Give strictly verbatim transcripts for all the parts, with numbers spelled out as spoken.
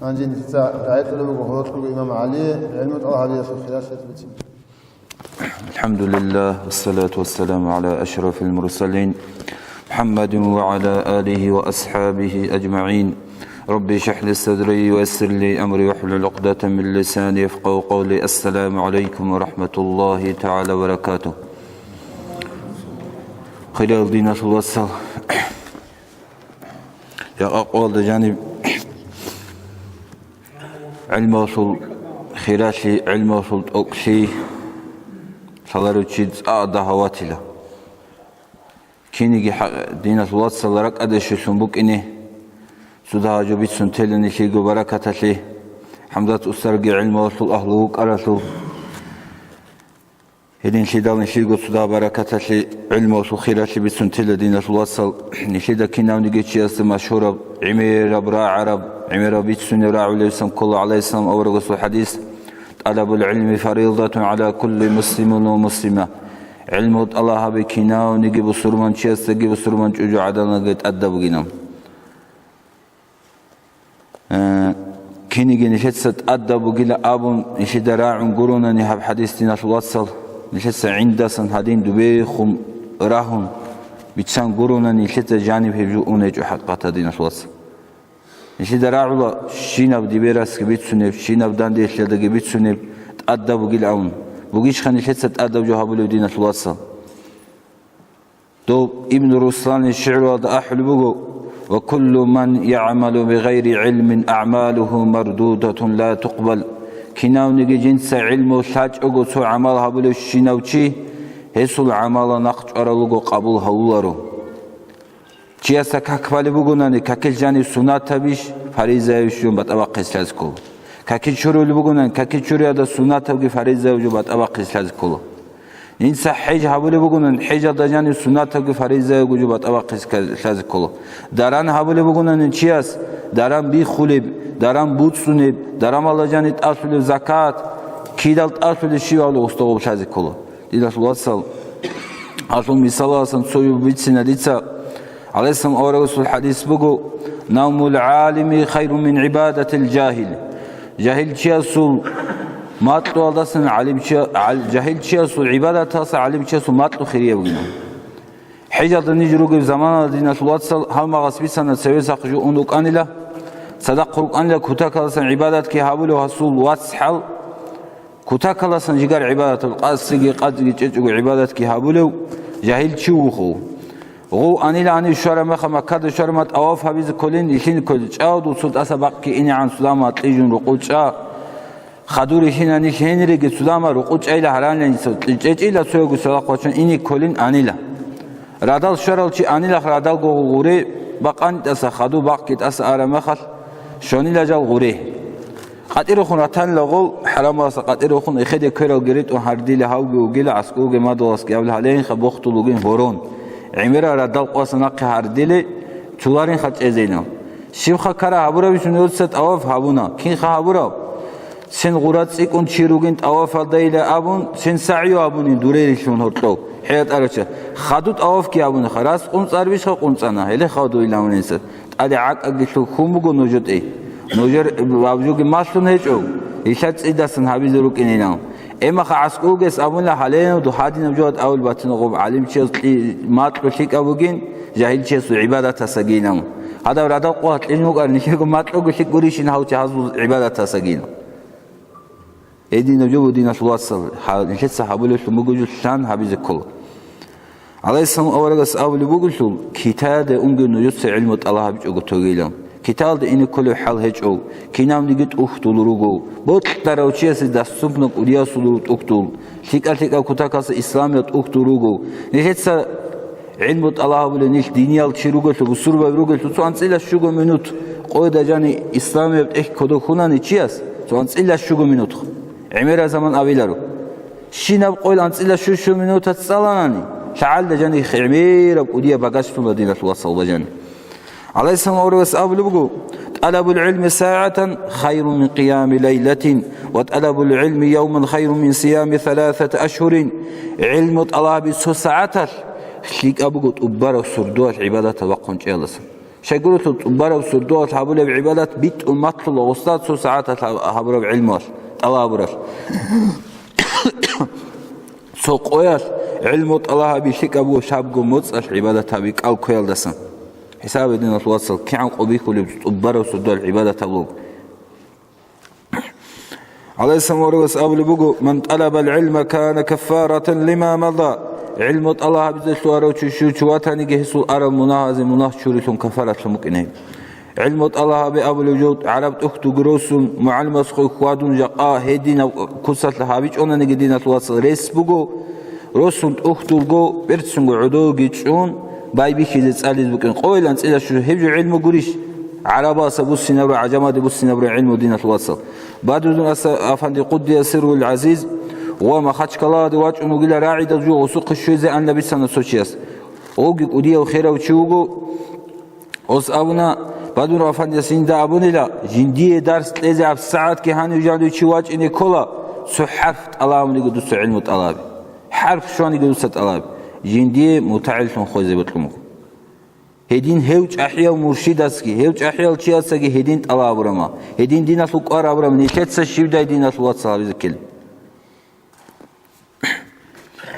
Гьанже нилъеца рагӀи кьолеб буго гьоркього имам ГӀали, гӀилму тӀалаб гьабиялъул хиралъиялъ бицин. الحمد لله، والصلاة والسلام على أشرف المرسلين، محمد وعلى آله وأصحابه أجمعين. رب اشرح لي صدري ويسر لي أمري واحلل عقدة من لساني يفقهوا قولي. السلام عليكم ورحمة الله تعالى وبركاته. Хириял диналъул вацал, якъа къоялда жаниб гӀилмалъул хиралъи, гӀилмалъул тӀокӀлъи лъаларев чи цӀакъ дагьав ватила. Киниги хӀа-, диналъул вацал ракӀаде щвелъун букӀине, цо дагьаб жо бицун тела нилъего баракаталъе, ХӀамзат устарги гӀилмалъул агьлу вукӀаралъул. Гьединлъидал нилъего цо дагьаб баракаталъе, гӀилмалъул хиралъи бицун тела диналъул вацал, нилъеда кинавниги чиясда машгьураб, гӀемераб рагӀараб, гӀемераб бицунеб рагӀулеб Саллаллагьу гӀалайгьи ва саллам аварагасул хӀадис: «ТӀалабул гӀилми фаридатун гӀала кулли муслимин ва муслима». ГӀилму тӀалаб гьаби кинавниги бусурманчиясдаги бусурман чӀужугӀаданалдаги тӀадаб бугилан. Э, киниги нилъеца тӀадаб бугила абун, нилъеда рагӀун гуронани гьаб хӀадис, диналъул вацал, нилъеца гӀиндасан гьадин дубехун рагьун бицан гуронани, нилъеца жаниб гьеб жо ун гьечӀо хӀакъикъаталда, диналъул вацал. Нилъеда рагӀула щинаб диберасги бицунеб, щинаб данделъиялдаги бицунеб тӀадаб бугила абун. Бугищха нилъеца тӀадаб жо гьабулеб, диналъул вацал? Доб Ибн Русланил шигӀруялда ахӀулеб буго: «Ва куллу ман ягӀмалу бигъайри гӀилмин агӀмалуху мардудатун ла тукъбал». Кинавниги жинца гӀилму лъачӀого цо гӀамал гьабулев щинав чи, гьесул гӀамалал нахъ чӀварал руго, къабул гьавуларо. Чиясда как балеб бугонани, какил жанив суннатабищ, фаризаябищ жо батӀа бахъизе лъазе ккола. Какил чурулеб бугонани, какил чуриялда суннатабги фаризаяб жо батӀа бахъизе лъазе ккола. Инса хӀеж гьабулеб бугонан, хӀежалда жанив суннатабги фаризаябго жо батӀа бахъизе лъазе ккола. Даран гьабулеб бугонани чияс, даран биххулеб, даран буцӀцӀунеб, дарамалда жанив тӀалъулеб закат, кидал тӀалъулеб щиб гьабулеб гъустагъуб лъазе ккола. Диналъул вацал, гьалъул мисалаласан цо жо бицина дица. ГӀалайгьиссалам аварагасул хӀадис буго: «Навмул гӀалими хайрун мин гӀибадатил жагьил». Жагьилчиясул макьуялдасан гӀалимчи-, гӀал-, жагьилчиясул гӀибадаталдаса гӀалимчиясул макьу хирияб бугилан. ХӀежалда ниж ругеб заманалда, диналъул вацал, гьалмагъас бицана цевесахъ жо ун рукӀанила, цадахъ рукӀанила кутакалдасан гӀибадатги гьабулев гьасул вацгӀал, кутакалдасан жигар гӀибадатал къасиги къадги чӀечӀого гӀибадатги гьабулев жагьилчи вуго. Гъов анила гьанив щвараб мехалъ, Маккада щвараб мехалъ тӀаваф гьабизе кколин, илъин кколин, чӀав дуцул тӀаса бакъги инегӀан цудама кьижун рукъу чӀа. Хадур илъина нилъ гьениреги цудама рукъу чӀайила гьаранилан, чӀечӀила цояго салахъ вачун ине кколин анила. Радал щварал чи анилахъ радалго гъуре бакъанитӀаса, хадур бакъги тӀаса араб мехалъ, щванила жал гъуре. КъатӀирухъун ратанила гъол, хӀарамалдаса къатӀирухъун эхеде квералги ритӀун гьардиле гьавги вугила, аскӀовги мадугьаласги абула гьалейинха бохтул вугин гьорон. ГӀемерал радал къваса нахъе гьардиле цуларинха чӀезейилан. Щибха ккара гьабурабищ, нуца тӀаваф гьабуна. Кинха гьабурав? Сен гъура цӀикӀкӀун чи ругин тӀавафалдайила абун, сен сагӀю абунин дурерилъун гьоркьов. ХӀеятӀарача. Хаду тӀавафги абунаха. Рас къунцӀарабищха къунцӀана. Гьеле хаду иламунинса. ТӀаде гӀакӀаги лъугьун буго нужутӀи. Нужер абжуги малъун гьечӀо, илъа цӀидасан гьабизе рукӀинилан. Эмаха гӀаскӀугес абуна гьале, гьадинаб жо гьатӀ авул батуна гъоб гӀалимчияс кьи-, макьу лъикӀаб бугин, жагьилчиясул гӀибадатасагинав. Гьадав радал къвагь кьижин вукӀар, нилъего макьуги лъикӀ гурищин гьав чи гьазул гӀибадатасагинав. Гьединаб жо буго, диналъул вацал, гьа-, нилъеца гьабулеблъун буго жо лъан гьабизе ккола. ГӀалайгьиссалам аварагас абулеб бугелъул, китаде унги нужеца гӀилму тӀалаб гьабичӀого тогейилан. Киталде ине кколеб хӀал гьечӀо, кинавниги тӀухьдул руго, бокьарав чиясе доступно кӀудиясул руго тӀухьдул, лъикӀа-лъикӀаб кутакалъа исламияб тӀухьдул руго. Нилъеца гӀилму тӀалаб гьабулев нилъ диниял чи ругелъул, бусурбаби ругелъул, цо анцӀила щуго минут къойда жани исламияб тӀехь кодоб хьунани чияс, цо анцӀила щуго минут. ГӀемераб заман авиларо. Щинаб къойил анцӀила щущу минутаца цӀаланани, лъагӀалда жани гӀемераб кӀудияб багаж лъула, диналъул вацал ва жани. ГӀалайгьиссалам аварагас абулеб буго: «ТӀалабул гӀилми сагӀатан хайрун мин къиями лайлатин, ва тӀалабул гӀилми явман хайрун мин сиями саласати ашгьурин». ГӀилму тӀалаби цо сагӀаталъ лъикӀаб буго тӀубараб сордоялъ гӀибадатал бахъун чӀеялдасан. Щайгурелъул тӀубараб сордоялъ гьабулеб гӀибадат битӀун малъула гъосда цо сагӀаталъ гьабураб гӀилмуялъ, тӀалаб гьабуралъ. Цо къоялъ гӀилму тӀалаб гьаби лъикӀаб буго лъабго моцӀалъ гӀибадат гьаби кӀал кквеялдасан. ХӀисабе, диналъул вацал, кигӀан къо бихьулеб тӀубараб сордоялъ гӀибадат гьабулеб. ГӀалайгьиссалам аварагас абулеб буго: «Ман тӀалабал гӀилма кана каффаратан лима мада». ГӀилму тӀалаб гьабизе лъугьарав чи щив чи ватаниги, гьесул арал мунагьазе мунагь чурилъун кафаратлъун букӀине. ГӀилму тӀалаб гьабе абулев жо гӀараб тӀухьдуги росун, мугӀалимасухъе хьвадун, жакъа гьединаб куцалъ гьабичӀонаниги, диналъул вацал, рес буго, росун тӀухьдулго, берцинго гӀодовги чӀун, байбихьизе цӀализе букӀин. Къойил анцӀила щу, гьеб жо гӀилму гурищ? ГӀарабаса буссинабра, гӀажамаде буссинабра гӀилму, диналъул вацал. Бадрудин аса-, афанди къуддиса сирругьул гӀазиз ва Махачкалагьаде вачӀун вугила рагӀидал жугъ гъосухъе щвезе анлъабицана цо чияс. Гъовги кӀудияв херав чи вуго. Гъос абуна, Бадрудин афандияс жинда абунила, жиндие дарс кьезе гьаб сагӀатги гьанив жанив чи вачӀине ккола, цо хӀарф тӀалаб гьабуниго дуца гӀилму тӀалаби. ХӀарф щваниго дуца тӀалаби. Жиндие мутагӀиллъун хвезе бокьун буго. Гьедин гьев чӀахӀияв муршидасги, гьев чӀахӀиял чиясаги гьедин тӀалаб гьабурама, гьедин диналъул кӀвар гьабурама, нилъеца щивдай, диналъул вацал, гьабизе ккела.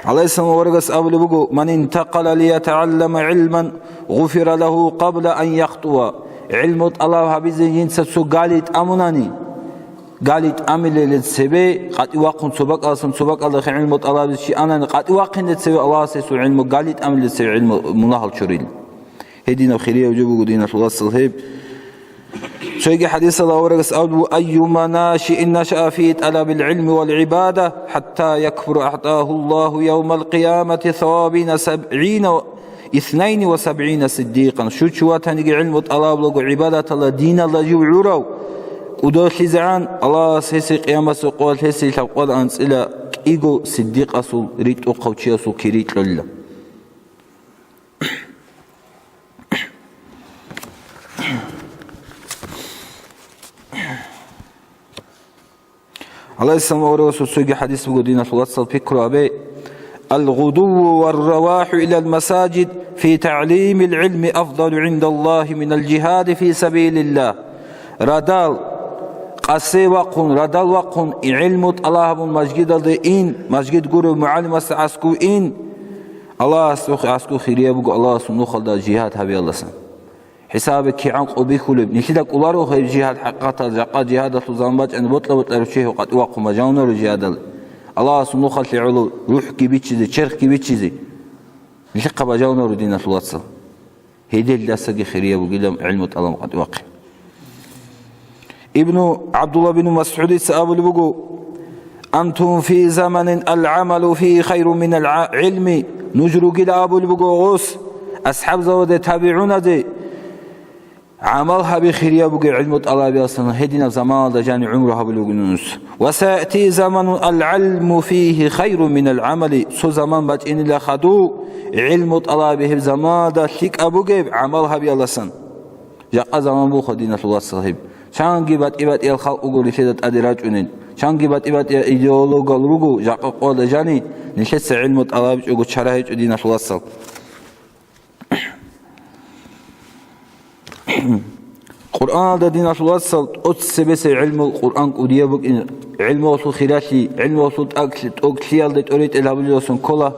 ГӀалайгьиссалам аварагас абулеб буго: «Ман интакъала лиятагӀаллама гӀилман, гъуфира лагьу къабла ан яхтӀуа». ГӀилму тӀалаб гьабизе жинца цо гали тӀамунани, гали тӀамилелде цебе, къватӀив вахъун цо бакӀалдасан цо бакӀалдахъе гӀилму тӀалабизе чи анани, къватӀив вахъинде цеве Аллагьас гьесул гӀилму, гали тӀамилелде цеве гӀилму мунагьал чурил. Гьединаб хирияб жо буго, диналъул вацал, гьеб. Цоги хӀадисалда аварагас абулеб буго: «Айюма нашиин нашаа фи тӀалабил гӀилми вал гӀибада, хӀатта якбура, агӀтагьу Аллагьу явмал къиямати савабина сабгӀина, иснайни ва сабгӀина сиддикъан». Щив чи ватаниги гӀилму тӀалаб гьабулаго гӀибадаталда, диналда жив гӀурав, кӀудолъизегӀан, Аллагьас гьесие къиямасеб къоялъ гьесие лъабкъоялда анцӀила кӀиго сиддикъасул, ритӀухъав чиясул кири кьолила. ГӀалайгьиссалам аварагасул цоги хӀадис буго, диналъул вацал, пикру гьабе: «Ал-гъудувву вар-равахӀу илал масажид фи тагӀлимил гӀилми афдалу гӀиндаллагьи минал жигьади фи сабилиллагь». Радал, къасе вахъун, радал вахъун, гӀилму тӀалаб гьабун мажгидалде ин, мажгид гурев мугӀалимасда аскӀов ин, Аллагьасухъе аскӀов хирияб буго Аллагьасул нухалда жигьад гьабиялдасан. ХӀисабе кигӀан къо бихьулеб, нилъеда кӀоларо гьеб жигьад хӀакъикъаталда, жакъа жигьадалъул заман бачӀани бокьа-бокьарав чи гьев къватӀив вахъун бажавунаро жигьадалде. Аллагьасул нухалъе гӀоло рухӀги биччизе, черхги биччизе. Нилъехъа бажавунаро, диналъул вацал. Гьединлъидасаги хирияб бугилан гӀилму тӀалаб къватӀивахъин. Ибну ГӀабдулла бин МасгӀудица абулеб буго: «Антум фи заманин ал-гӀамалу фигьи хайрун минал гӀа-, гӀилми». Нуж ругила абулеб буго гъос, асхӀабзабаде, табигӀунаде, гӀамал гьаби хирияб бугеб гӀилму тӀалабиялдасан гьединаб заманалда жани гӀумру гьабулеб буго нуж. «Ва саяти заманун ал-гӀилму фигьи хайрун минал гӀамали». Цо заман бачӀинила хадув, гӀилму тӀалаби гьеб заманалда лъикӀаб бугеб гӀамал гьабиялдасан. Жакъа заман буго, диналъул вацал, гьеб. Чанги батӀи-батӀиял халкъ буго нилъеда тӀаде рачӀунел. Чанги батӀи-батӀиял идеологиял руго жакъа къоялда жани, нилъеца гӀилму тӀалабичӀого чара гьечӀо, диналъул вацал. Къуръаналда, диналъул вацал, тӀоцебесеб гӀилму, Къуръан кӀудияб букӀин, гӀилмуялъул хиралъи, гӀилмуялъул тӀаглъи-, тӀоглъиялда тӀоритӀел гьабулелдасан ккола.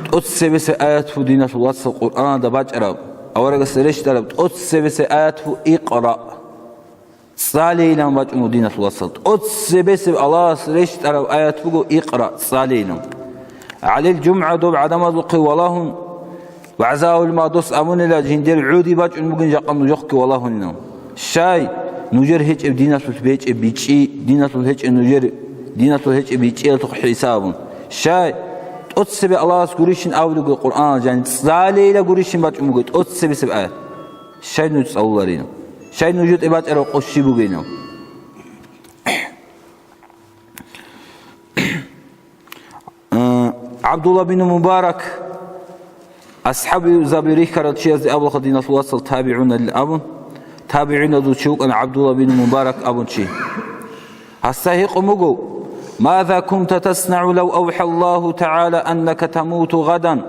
ТӀоцебесеб аят буго, диналъул вацал, Къуръаналда бачӀараб, аварагас рещтӀараб тӀоцебесеб аят буго: «Икъра». ЦӀалейилан бачӀун буго, диналъул вацал. ТӀоцебесеб Аллагьас рещтӀараб аят буго: «Икъра», цӀалейилан. ГӀалил жумгӀа доб гӀадамазухъе валагьун, вагӀза-гӀалимал дос абунила, жиндир гӀоди бачӀун бугин жакъа нужехъги валагьунилан. Щай? Нужер гьечӀеб диналъулъ бечӀеб бичӀчӀи, диналъул гьечӀеб нужер, диналъул гьечӀеб бичӀчӀиялъухъ хӀисабун. Щай? ТӀоцебе Аллагьас гурищин абулеб буго Къуръаналда, жани цӀалейила гурищин бачӀун буго тӀоцебесеб аят. Щай нуж цӀалуларин? Щай нуж тӀе бачӀараб къо щиб бугин? Э, ГӀабдулла бин Мубарак, асхӀабзаби рихьарал чиязде абулха, диналъул вацал, табигӀуналил абун, табигӀуназул чи вукӀана ГӀабдулла бин Мубарак абун чи. Гьасда гьикъун буго: «Маза кунта таснаӀу лав авхӀа Аллагьу тагӀала аннака тамуту гъадан?»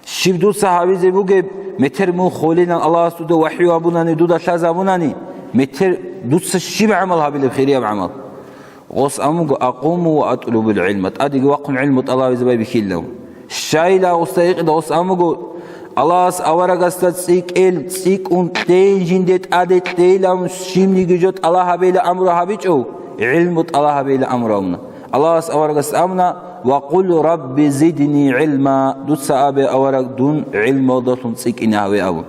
Щиб дуца гьабизе бугеб, Метер мун холилан Аллагьас дуда вахӀю гьабунани, дуда лъазабунани, метер дуца щиб гӀамал гьабилеб, хирияб гӀамал? Гъос абун буго: «Акъуму ва атлубул гӀилма», тӀадеги вахъун гӀилму тӀалабизе байбихьилав. Щайила гъосда гьикъида, гъос абун буго: «Аллагьас аварагасда цӀикӀкӀел, цӀикӀкӀун кьейин жинде тӀаде кьейилан щибниги жо тӀала гьабейила амру гьабичӀо, гӀилму тӀала гьабейила амру гьабуна». Аллагьас аварагас абуна: «Ва къул, Рабби, зидни гӀилма», дуца абе, авараг, дун гӀилмалдалъун цӀикӀкӀине гьаве абун.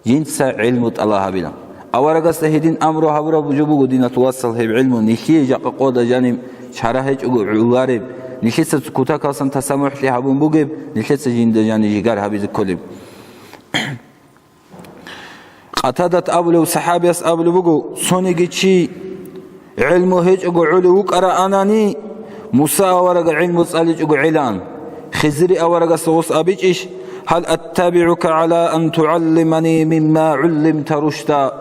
Жинца гӀилму тӀала гьабила. Аварагасда гьедин амру гьабураб жо буго, диналъул вацал, гьеб гӀилму, нилъее жакъа къоялда жаниб чара гьечӀого гӀолареб, нилъеца кутакалсан тасамухӀлъи гьабун бугеб, нилъеца жинда жаниб жигар гьабизе кколеб. Къатадат абулев сахӀабияс абулеб буго: «Цониги чи гӀилму гьечӀого гӀолев вукӀараанани, Муса аварагас гӀилму цӀаличӀого гӀелаан». Хизри аварагас гъос абичӀищ: «Гьал аттабигӀука гӀала ан тугӀаллимани мимма гӀуллимта рушда?»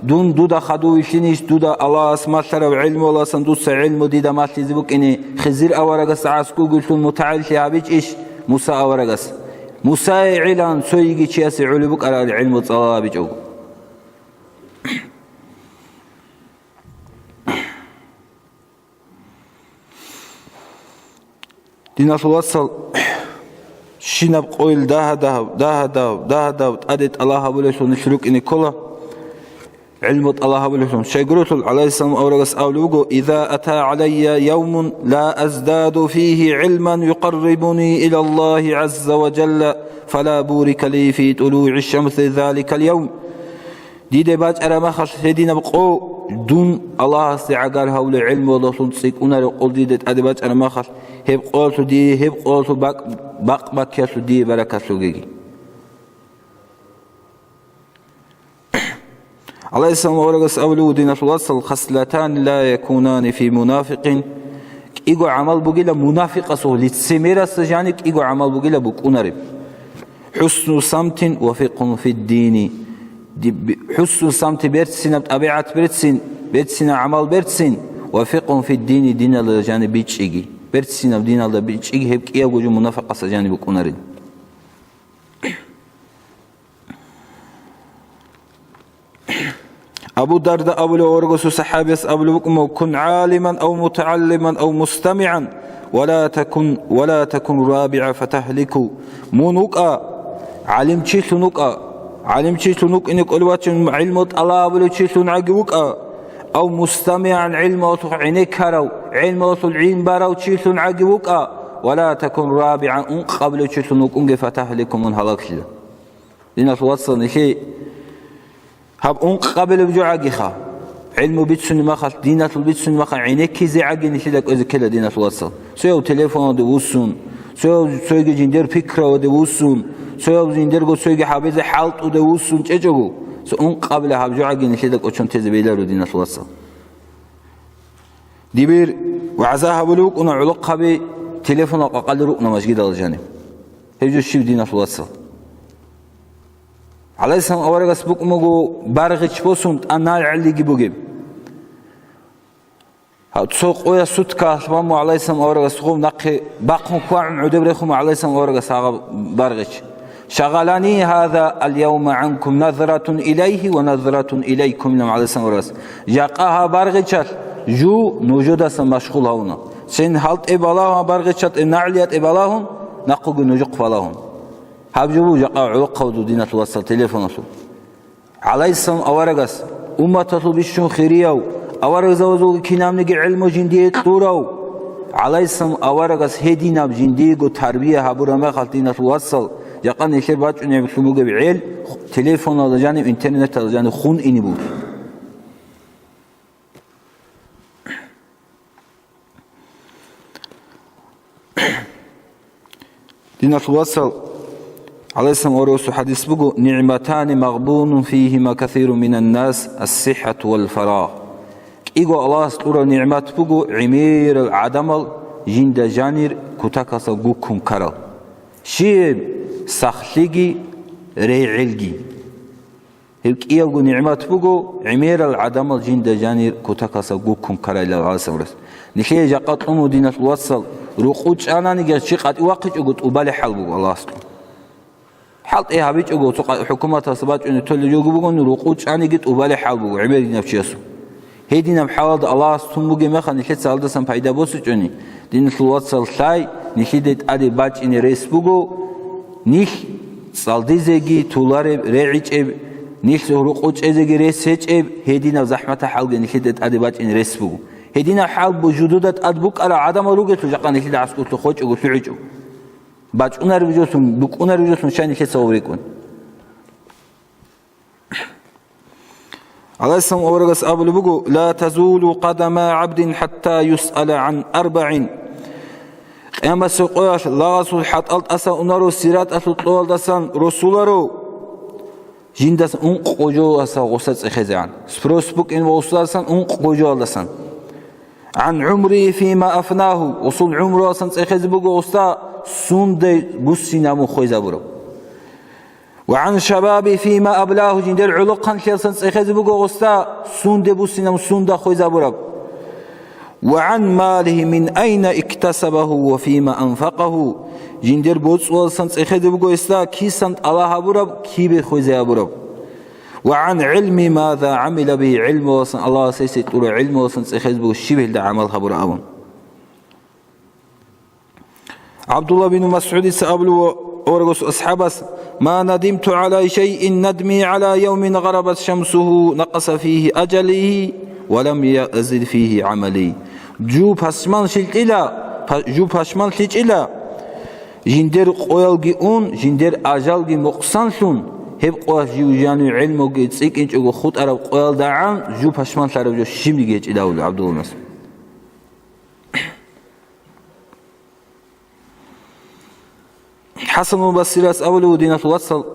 Дун дуда хадув вилълъинищ, дуда Аллагьас малъарав гӀилмуялдасан дуца гӀилму дида малъизе букӀине, Хизир аварагасда гӀаскӀугелъул мутагӀиллъи гьабичӀищ Муса аварагас? Мусае гӀелаан цойиги чиясе гӀолеб букӀараб гӀилму цӀалалабичӀого. Диналъул вацал, щинаб къойил дагьа-дагьав, дагьа-дагьав, дагьа-дагьав тӀаде тӀала гьабулелъул нилъ рукӀине ккола, гӀилму тӀала гьабулелъул. Щайгурелъул, гӀалайгьиссалам аварагас абулеб буго: «Иза ата гӀалайя явмун ла аздаду фигьи гӀилман юкъаррибуни илаллагьи гӀазза ва жалла, фала бурика ли фи тӀулугӀи шамси заликал явм». Диде бачӀараб махалъ гьединаб къо, дун Аллагьасде гӀагар гьавулев гӀилмуялдалъун цӀикӀкӀунареб къо диде тӀаде бачӀараб махалъ, гьеб къоялъул дие, гьеб къоялъул бакӀ-, бакъ-баккиялъул дие баракат лъугьиги. ГӀалайгьиссалам аварагас абулев вуго, диналъул вацал: «Хаслатани ла якунани фи мунафикъин». КӀиго гӀамал бугила мунафикъасул, лицемерасда жаниб кӀиго гӀамал бугила букӀунареб. «ХӀусну самтин ва фикъгьун фиддини». Ди-, би-, хӀусну самти берцинаб тӀабигӀат берцин, берцинаб гӀамал берцин, «ва фикъгьун фиддини», диналда жаниб бичӀчӀиги. Берцинаб диналда бичӀчӀиги гьеб кӀиябго жо мунафикъасда жаниб букӀунарин. Абу Дарда абулев аварагасул сахӀабияс абулеб букӀун: «Кун гӀалиман ав мутагӀаллиман ав мустамигӀан, ва ла такун, ва ла такун рабигӀа фатагьлику». Мун вукӀа, гӀалимчилъун вукӀа, гӀалимчилъун вукӀине кӀолев вачун, гӀилму тӀалаб гьабулев чилъун гӀаги вукӀа, ав мустамигӀан, гӀилмуялъухъ гӀенеккарав, гӀилмуялъул гӀин барав чилъун гӀаги вукӀа, ва ла такун рабигӀан, ункъабилев чилъун вукӀунге, фатагьлику, мун гьалаглъила. Диналъул вацал, нилъее гьаб ункъабилеб жо гӀагиха. ГӀилму бицунеб махалъ, диналъул бицунеб махалъ гӀенеккизе гӀаги нилъеда кӀвезе ккела, диналъул вацал. Цояв телефоналде вуссун, цояв цойги жиндер пикралде вуссун, цояв жиндерго цойги гьабизе хӀалтӀуде вуссун чӀечӀого, цо ункъабилеб гьаб жо гӀаги нилъеда кӀочон тезе бегьиларо, диналъул вацал. Дибир вагӀза гьабулев вукӀуна, гӀолохъаби телефонал къакъалде рукӀуна мажгидалда жаниб. Гьеб жо щиб, диналъул вацал? ГӀалайгьиссалам аварагас букӀун буго баргъич босун, тӀа нагӀлиги бугеб. Гьав цо къоя суткаялъ бан буго гӀалайгьиссалам аварагас гъов нахъе бахъун хьвагӀун гӀодоб рехун буго гӀалайгьиссалам аварагас гьагъаб баргъич. «Шагъалани гьаза аль-явма гӀанкум назратун илайгьи ва назратун илайкум», – илан гӀалайгьиссалам аварагас. Жакъа гьаб баргъичалъ жу нужедасан машгъул гьавуна. Сен гьалтӀе балагьун, гьаб баргъичалъ тӀе нагӀлиятӀе балагьун, нахъуги нужухъ балагьун. Гьаб жо буго жакъа гӀолохъабазул, диналъул вацал, телефоналъул. ГӀалайгьиссалам аварагас, умматалъул бищун хирияв, аварагзабазулги кинабниги гӀилму жиндие кьурав, гӀалайгьиссалам аварагас гьединаб жиндиего тарбия гьабураб мехалъ, диналъул вацал, жакъа нилъер бачӀунеб лъун бугеб гӀел телефоналда жаниб, интернеталда жаниб хун ине буго. Диналъул вацал, гӀалайгьиссалам аварагасул хадис буго: «НигӀматани магъбунун фигьима касирун минан нас, ас-сихӀату вал фарагъ». КӀиго Аллагьас кьураб нигӀмат буго, гӀемерал гӀадамал жинда жанир кутакалъа гуккун ккарал. Щиб? Сахлъиги, регӀелги. Гьеб кӀиябго нигӀмат буго, гӀемерал гӀадамал жинда жанир кутакалъа гуккун ккарайилан гӀаласаб рас. Нилъее жакъа кьун, диналъул вацал, рукъу чӀананиги чи къватӀив вахъичӀого тӀубалеб хӀал буго Аллагьас кьун. ХӀалтӀи гьабичӀого, цо къа-, хӀукуматалъа бачӀунеб толеб жо бугони, рукъу чӀаниги тӀубалеб хӀал буго гӀемеринав чиясул. Гьединаб хӀалалда Аллагьас тун бугеб мехалъ нилъеца гьалдасан пайда босичӀони, диналъул вацал, лъай, нилъеде тӀаде бачӀине рес буго, нилъ цӀалдизеги толареб, регӀичӀеб, нилъ рукъу чӀезеги рес гьечӀеб, гьединаб захӀматаб хӀалги нилъеде тӀаде бачӀине рес буго. Гьединаб хӀал бу-, жидеда тӀад букӀарал гӀадамал ругелъул жакъа нилъеда гӀаскӀурлъун хочӀого лъугӀичӀо. БачӀунареб жолъун, букӀунареб жолъун щай нилъеца гъов рекӀун. ГӀалайгьиссалам аварагас абулеб буго: «Ла тазулу къадама гӀабдин хӀатта юсъала гӀан арбагӀин». Къиямасеб къоялъ лагъасул хӀатӀал тӀаса унаро сираталъул кьоялдасан росуларо. Жиндасан ункъго жоялдаса гъоса цӀехезегӀан. Спрос букӀин ва гъосдасан ункъго жоялдасан. «ГӀан гӀумри фима афнагьу», гъосул гӀумруялдасан цӀехезе буго гъоса сунде буссинабун хвезабураб. «Ва гӀан шабаби фима аблагьу», жиндер гӀолохъанлъиялдасан цӀехезе буго гъоса сунде буссинабун сунда хвезабураб. «Ва гӀан малигьи мин айна иктасабагьу ва фима анфакъагьу», жиндер боцӀуялдасан цӀехезе буго гьесда кисан тӀалаб гьабураб, кибе хвезе гьабураб. «Ва гӀан гӀилми маза гӀамила бигьи», гӀилмуялдасан, Аллагьас гьесие кьураб гӀилмуялдасан цӀехезе буго щиб гьелда гӀамал гьабураб абун. ГӀабдулла бин МасгӀудица абулеб буго аварагасул асхӀабас: «Ма надимту гӀала шайин надми гӀала явмин гъарабат шамсугьу накъаса фигьи ажали ва лам язид фигьи гӀамали». Жо пашманлъичӀила, па-, жо пашманлъичӀила, жиндер къоялги ун, жиндер ажалги мукъсанлъун, гьеб къоялъ жив жанив гӀелмуги цӀикӀкӀинчӀого хутӀараб къоялдагӀан жо пашманлъараб жо щибниги гьечӀила абулеб ГӀабдулла бин МасгӀуд. ХӀасанул Басрияс абулеб буго, диналъул вацал,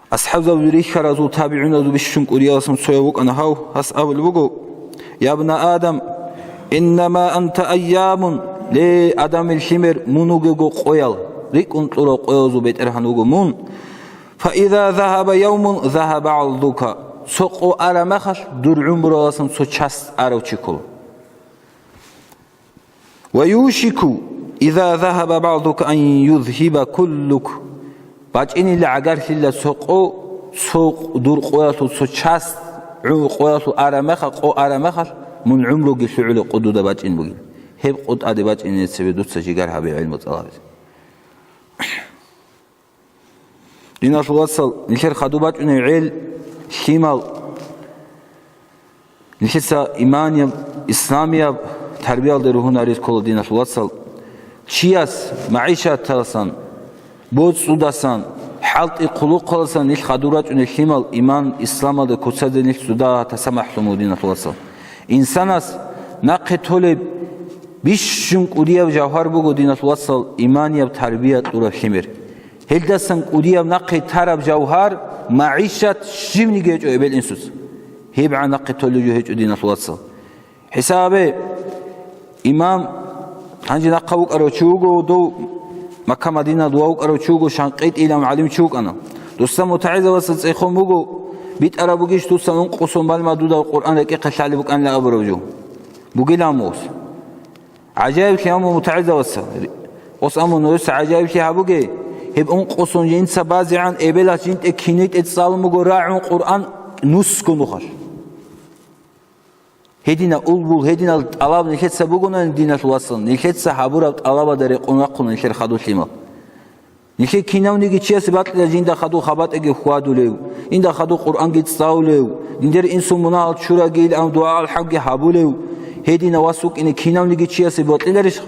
асхӀабзабазул рихьаразул, табигӀуназул бищун кӀудиясул цояв вукӀана гьав, гьас абулеб буго: «Я бна Адам, иннама анта айямун», ле, Адамил лъимер, мун вугего къоял, рикӀкӀун кьурал къоязул бетӀергьан вуго мун. «Фаиза загьаба явмун, загьаба гӀалдука», цо къо араб мехалъ дур гӀумруялдасан цо часть арав чи ккола. «Ва юшику иза загьаба баъдука ан юзгьиба куллук». БачӀинила гӀагарлъила цо къо, цо дур къоялъул цо часть, гӀу-, къоялъул араб мехалъ, къо араб мехалъ, мун гӀумруги лъугӀулеб къо дуда бачӀин бугин. Гьеб къо тӀаде бачӀине цебе дуца жигар гьабе гӀелму тӀалабизе. Диналъул вацал, нилъер хадуб бачӀунеб гӀел, лъимал, нилъеца иманияб, исламияб тарбиялде ругьунарез ккола, диналъул вацал. Чияс магӀишаталдасан, боцӀудасан, хӀалтӀи-хъулухъалдасан нилъ хадур рачӀунел лъимал, иман, исламалда куцазе нилъ цо дагьа тасамахӀлъун буго, диналъул вацал. Инсанас нахъе толеб бищун кӀудияб жавгьар буго, диналъул вацал, иманияб тарбия кьураб лъимер. Гьелдасан кӀудияб нахъе тараб жавгьар, магӀишат щибниги гьечӀо эбел-инсуца. ГьебгӀан нахъе толеб жо гьечӀо, диналъул вацал. ХӀисабе, имам, гьанже нахъа вукӀарав чи вуго, дов Макка-Мадиналда вукӀарав чи вуго, ШанкъитӀилан гӀалим чи вукӀана. Дуца мутагӀилзабазда цӀехон буго, битӀараб бугищ дуца ункъо сон балма дуда Къуръан рекӀехъе лъалеб букӀанила абураб жо? Бугилан мус. ГӀажаиблъи аму мутагӀилзабазда. Ос аму нужеца гӀажаиблъи гьабуге, гьеб ункъо сон жинца базегӀан эбелалъ жинтӀе кинитӀе цӀалун буго рагӀун Къуръан нусго нухалъ. Гьединаб улбул, гьединал тӀалаб нилъеца бугонани, диналъул вацал, нилъеца гьабураб тӀалабалда рекъон рахъуна нилъер хадур лъимал. Нилъер кинавниги чиясе бакьила жинда хадур хабатӀаги хьвадулев, жинда хадур Къуръанги цӀалулев, жиндир инсул мунагьал чурагийилан дугӀа-алхӀамги гьабулев, гьединав вас вукӀине кинавниги чиясе бокьиларищ?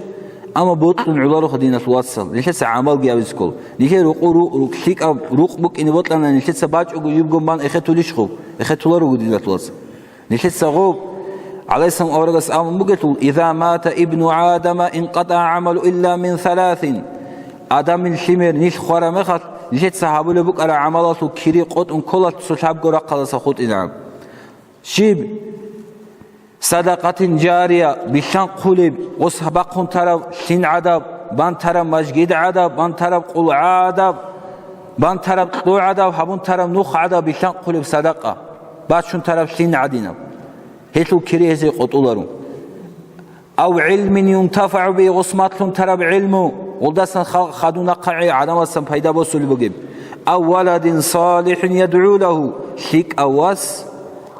Амма бокьун гӀолароха, диналъул вацал, нилъеца гӀамалги гьабизе ккола. Нилъер рукъу-, ру-, ру-, лъикӀаб рукъ букӀине бокьана, нилъеца бачӀого жибго бан эхетулищ хъуб? Эхетуларо, диналъул вацал. Нилъеца гъоб, гӀалайгьиссалам аварагас абун бугелъул: «Иза мата ибну Адама инкъатӀа гӀамалу илла мин саласин». Адамил лъимер нилъ хвараб мехалъ, нилъеца гьабулеб букӀараб гӀамалалъул кири къотӀун ккола цо лъабго рахъалдаса хутӀинегӀан. Щиб? Садакъатин жария, билълъанхъулеб, гъос бахъун тараб лъин гӀадаб, бан тараб мажгид гӀадаб, бан тараб къулгӀа гӀадаб, бан тараб кьо гӀадаб, гьабун тараб нух гӀадаб, билълъанхъулеб садакъа, бачун тараб лъин гӀадинаб. Гьелъул кири гьезие къотӀуларо. Ав гӀилмин юнтафагӀу бигьи, гъос малъун тараб гӀилму, Гъолдасан халкъ хадуна хъагӀи гӀадамасан пайда босулеб бугеб. Ав валадин салихӀин ядгӀу лагьу, лъикӀав вас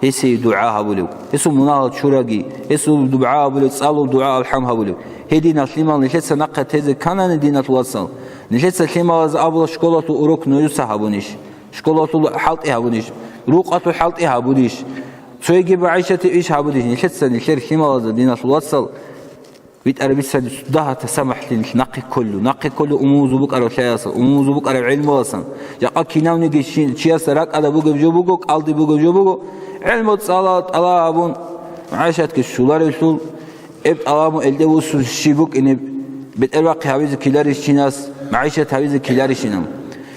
гьесие дугӀа гьабулев. Гьесул мунагьал чураги, гьесул дугӀа гьабулев, цӀалул дугӀа алхӀам гьабулев. Гьединал лъимал нилъеца нахъе тезе кканани, диналъул вацал, нилъеца лъималаз абула школалъул урок нужеца гьабунищ? Школалъул хӀалтӀи гьабунищ? Рукъалъул хӀалтӀи гьабунищ? Цоги магӀишатив иш гьабунищ? Нилъеца нилъер лъималазда, диналъул вацал, ВитӀараб бицани дагьа тасамахӀлъи нилъ нахъе кколу, нахъе кколу умумузул букӀараб лъаяласан, умумузул букӀараб гӀилмуласан. Жакъа кинавниги чи-, чиясда ракӀалда бугеб жо буго, кӀалди бугеб жо буго, гӀилму цӀала-, тӀалаб гьабун, магӀишатги щоларевлъул, гьеб тӀалаб гьабун гьелде вуссун щиб букӀинеб, бетӀербахъи гьабизе ккеларищ чинас, магӀишат гьабизе ккеларищинаб.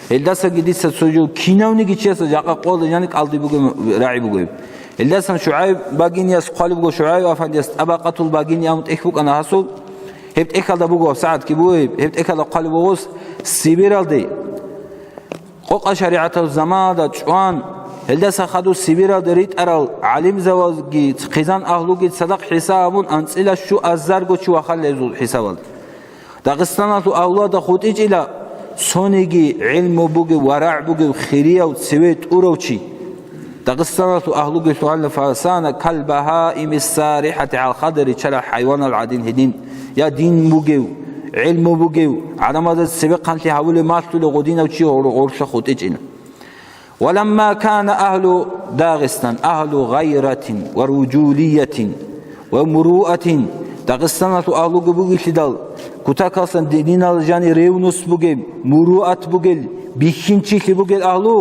Гьелдасаги дица цо жо кинавниги чиясда жакъа къоялда жаниб кӀалди бугеб рагӀи буго гьеб. Гьелдасан ШугӀайб Багинияс хъвалеб буго, ШугӀайб афандияс ТӀабакъатул Багиния абун тӀехь букӀана гьасул. Гьеб тӀехьалда буго, сагӀатги буго гьеб, гьеб тӀехьалда хъвалеб буго гъос Сибиралде, къокъа шаригӀаталъул заманалда чӀван, гьелдаса хадур Сибиралде ритӀарал гӀалимзабазги хъизан агьлуги цадахъ хӀисаб гьабун, анцӀила щуазарго чи вахъана гьезул хӀисабалде. Дагъистаналъул агьлуялда хутӀичӀила, цониги гӀилму бугев, варагӀ бугев, хирияв, цеве тӀурав чи. Дагъистаналъул агьлуги лъугьана фасана калбагьаими сарихӀати гьал хадур риччарал хӀайванал гӀадин гьедин, я дин бугев, гӀилму бугев, гӀадамазда цебехъанлъи гьабулев малъулев гъодинав чи гъор-, гъорлъа хутӀичӀила. ولما كان أهل داغستان أهل غيرة ورجولية ومروءة, Дагъистаналъул агьлуги бугелъидал, кутакалсан дининал жани ревнус бугеб, муруат бугел, бихьинчилъи бугел агьлу,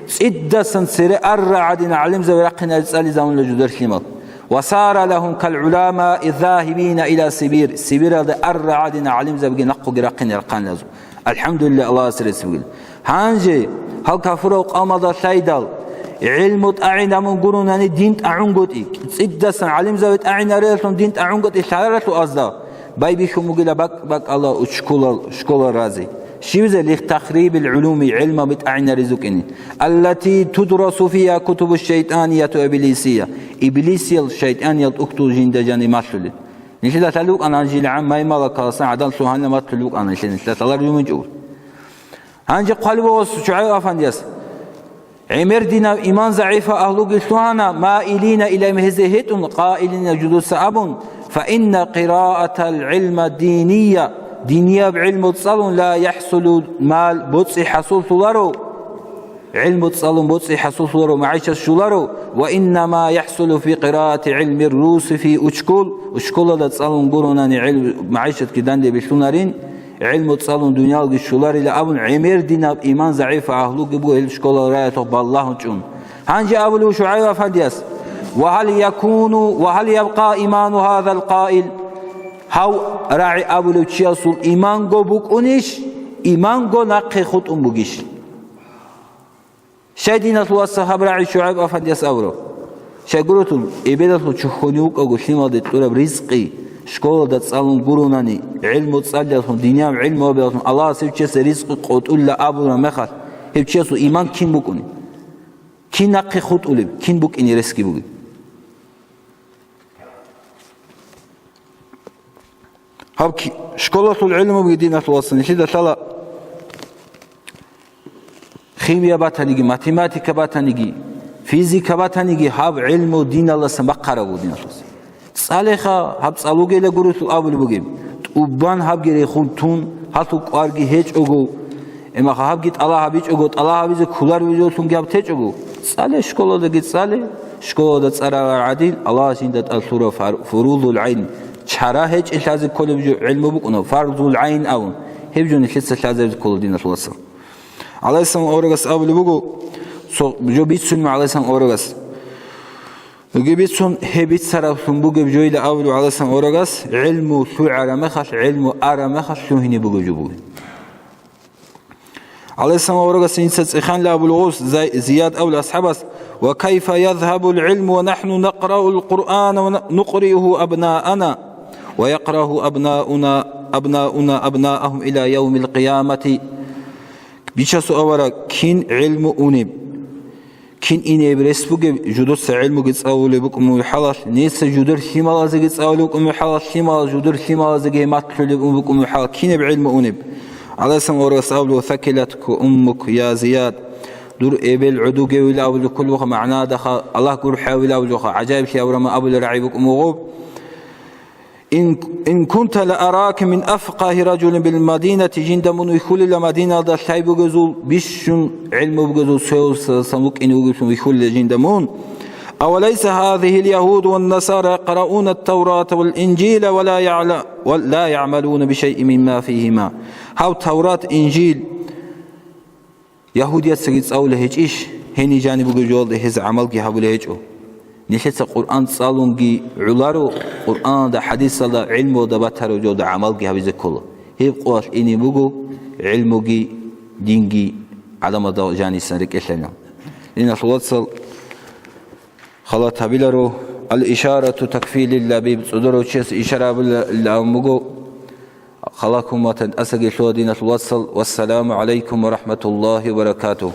цӀидасан цере арра гӀадин гӀалимзаби рахъинаре цӀализавуна жидер лъимал. وصار لهم كالعلماء الذاهبين إلى سيبير, Сибиралде арра гӀадин гӀалимзабиги нахъуги рахъине рахъанилазул. АлхӀамдулиллагь, Аллагьасе рецц бугел. Гьанже гьал кафурав къавмалда лъайдал, гӀилму тӀагӀинабун гуронани дин тӀагӀунгутӀи, цӀидасан гӀалимзаби тӀагӀинареллъун дин тӀагӀунгутӀи лъаралъул азда байбихьун бугила бакӀ-бакӀала учкулал школа рази. Щибизе лихтахрибил гӀулуми гӀилмаби тӀагӀинариз вукӀини. Аллати тудрасу фиха кутубу шайтӀанияту иблисия. Иблисиял шайтӀаниял тӀухьдул жинда жани малъулел. Нилъеда лъалев вукӀана гьанжел гӀан маймалакаласан гӀадан лъугьана малъулев вукӀана нилъеда, нилъеда лъалар жумичӀого. Гьанже хъвалеб буго ШугӀайб афандияс. ГӀемер динаб иман загӀипа агьлуги лъугьана, маилина илайгьим гьезие гьетӀун, къаилина жидеца абун, фаинна къираатал гӀилма динийя, динияб гӀилму цӀалун ла яхӀсулу мал боцӀи хӀасуллъуларо, гӀилму цӀалун боцӀи хӀасуллъуларо, магӀишат щоларо, ва иннама яхӀсулу фи къираати гӀилми руси фи учкул, учкулалда цӀалун гуронани гӀил-, магӀишатги данде билълъунарин. ГӀилму цӀалун дуниялги щоларила абун, гӀемер динаб иман загӀипа агьлуги буго гьел школал раялъухъ балагьун чӀун. Гьанже абулев ШугӀайб афандияс: «Ва гьал якуну, ва гьал ябкъа иману гьазал къаил?» Гьав рагӀи абулев чиясул иманго букӀунищ, иманго нахъе хутӀун бугищ? Щай диналъул вацал гьаб рагӀи ШугӀайб афандияс абураб? Щайгурелъул, эбелалъул чохьонив вукӀаго лъималде кьураб ризкъи, школалда цӀалун гуронани, гӀилму цӀалиялъун, динияв гӀилму гьабиялъун Аллагьас гьев чиясе ризкъи къотӀулила абураб мехалъ, гьев чиясул иман кин букӀунеб? Кин нахъе хутӀулеб? Кин букӀине ресги бугеб? Гьаб ки-, школалъул гӀилмуги, диналъул вацал, нилъеда лъала химия батаниги, математика батаниги, физика батаниги, гьаб гӀилму диналдасан бахъараб буго, диналъул вацал. ЦӀалеха, гьаб цӀалугела гурелъул абулеб бугеб. ТӀубан гьабги рехун тун, гьалъул кӀварги гьечӀого, Эмаха гьабги тӀалаб гьабичӀого, тӀалаб гьабизе кколаревлъунги гьаб течӀого, цӀале, школадаги цӀале, школада цӀарарал гӀадин, Аллагьас жинда тӀад лъураб фар-, фурузул гӀайн, чара гьечӀеб лъазе кколеб жо гӀилму букӀунаб, фарзул гӀайн абун, гьеб жо нилъеца лъазабизе ккола, диналъул вацал. ГӀалайгьиссалам аварагас абулеб буго, цо жо бицунеб гӀалайгьиссалам аварагас. Цоги бицун, гьеб бицараблъун бугеб жойила абулеб гӀалайгьиссалам аварагас, гӀилму лъугӀараб мехалъ, гӀилму араб мехалъ лъугьине бугеб жо бугеб. ГӀалайгьиссалам аварагас инса цӀеханила абулеб гъос Зай-, Зияд абулеб асхӀабас: «Ва кайфа язгьабул гӀилму ва нахӀну накъраул Къуръана ва на-, нукъриуху абнаана, ва якърагьу абнауна, абнауна абнаахум иля явмил къиямати?» Бичасул авараг, кин гӀилму унеб? Кин инеб рес бугеб, жудуца гӀилмуги цӀалулеб букӀун мухӀалал, нилъеца жудур лъималазеги цӀалулеб букӀун мухӀалал, лъималаз жудур лъималазеги гьеб матлъулеб букӀун мухӀалал, кинеб гӀилму унеб? ГӀалайгьиссалам аварагас абулеб: «Сакилатка уммука, я Зияд». Дур эбел гӀодугевил абулеб кколеб буго, магӀнадаха Аллагь гурхӀавил абулеб буго, гӀажаиблъи абураб ман абулеб рагӀи букӀун буго. Ин, ин кунта ла арака мин афкъагьи ражулин бил Мадинати, жинда мун вихьулила Мадиналда лъай бугезул, бищун гӀилму бугезул цоясдасан вукӀине вугевлъун вихьулила жинда мун. Авалайса гьазигьил ягьуду ван насара якърауна ат-Таврата вал Инжила ва ла ягӀла-, ва ла ягӀмалуна бишайин мимма фигьима. Гьав Таврат, Инжил, Ягьудияцаги цӀалулей гьечӀищ, гьениб жаниб бугеб жоялда гьез гӀамалги гьабулей гьечӀо. Нилъеца Къуръан цӀалунги гӀоларо, Къуръаналда, хӀадисалда, гӀилмуялда батараб жоялда гӀамалги гьабизе ккола. Гьеб къоялъ ине буго гӀилмуги, динги гӀадамазда жанисан рекӀелъайилан. Диналъул вацал, халат гьабиларо, ал-ишарату такфи лил-лабиб, цӀодорав чияс ишара гьабилан буго, халат гьабун батани тӀасаги лъугьа, диналъул вацал. Вассаламу гӀалайкум ва рахӀматуллагьи ва баракатугь.